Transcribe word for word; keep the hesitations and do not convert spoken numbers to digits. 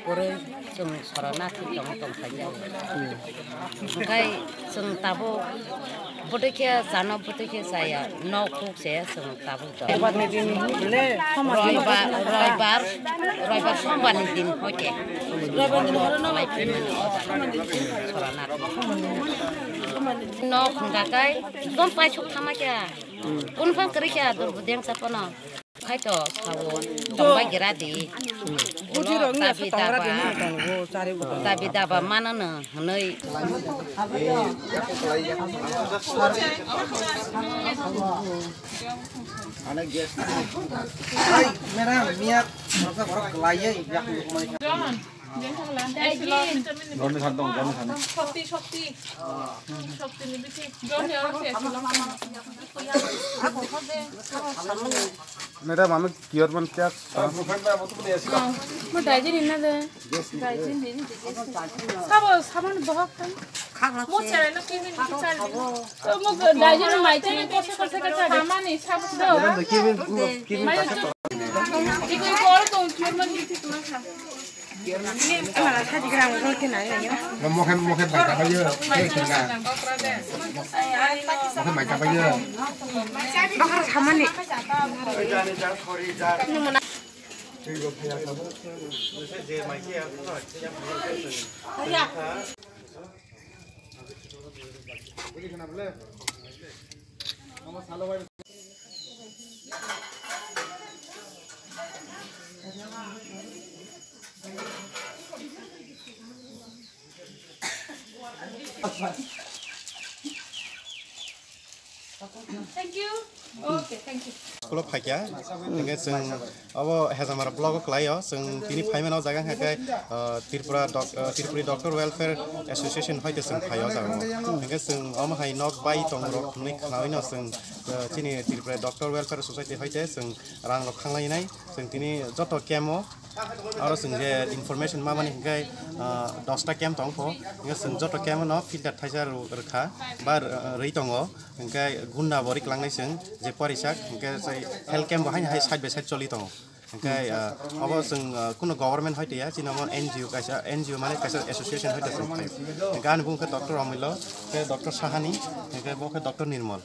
Kwrwi chwng sorana thwi tong tong khaijak. Hwnkhe chwng tabuk bwtwi khe chano bwtwi khe chaya, nok kuk se chwng tabuk tong. Roibar, roibar, roibar sombar ni din hoite. Lai phimani o jaga sorana thwi. Nok hwnkha kai ekdom paisuk thama kya. Kun phang kwrwi kha dur budeng sapono. Khai to sao tongbai gira di. Ulo tabi daba, tabi daba mana no hwnwi. Madam, miya, rasa borok kelai ya, yak lukumai. John, John, John, John. Shakti, Shakti. Shakti ni bithi. John, John, John. Madam, আমি কিহত মানে কিয়? মই ডাইজিন ইন্না দে। ডাইজিন দিন। চাব, চাব নি বহক খান। মই চেলাই না কি দিন কি চাল দিন। তো মই ডাইজিন মাইতে না কষ্ট কষ্ট কে চাল। সামানি, সাব। Madam, কি কি কি মাইতে। কি কই বল তো, কি মানে কি ঠিক না খা। Mokhe mokhe bai ta bai yo, tei singa. Mokhe bai ta bai yo. Bakar samani. Thank you. Okay, thank you. School o phaikya, hingke chwng abo Hejamara block o kwlaio, chwng tini phaimano jaga hingke, ah, Tripura doc-, ah, Tripuri Doctor Welfare Association hoite chwng phaio jaga o. Hingke chwng omo hai nok bai tongrok hwnwi khnaui no chwng, ah, chini Tripura Doctor Welfare Society hoite chwng rang rok khanglainai. Chwng tini joto camp o, aro chwng je information mamani hingke, ah, dosta camp tong pho, hingke chwng joto camp no filter thaisa rw-, rwkha, ba r-, rwi tongo, hingke gunda bo riklangnai chwng je porisak, hingke sei health camp bo haino hai side by side choli tongo. Hingke, ah, obo chwng, ah, kuno government hoite ya, chini omo N G O kaisa, N G O mane kaisa association hoite chwng phai. Hingke ani bung khe Doctor Omilo, hingke Doctor Sahani, hingke bo khe Doctor Nirmol.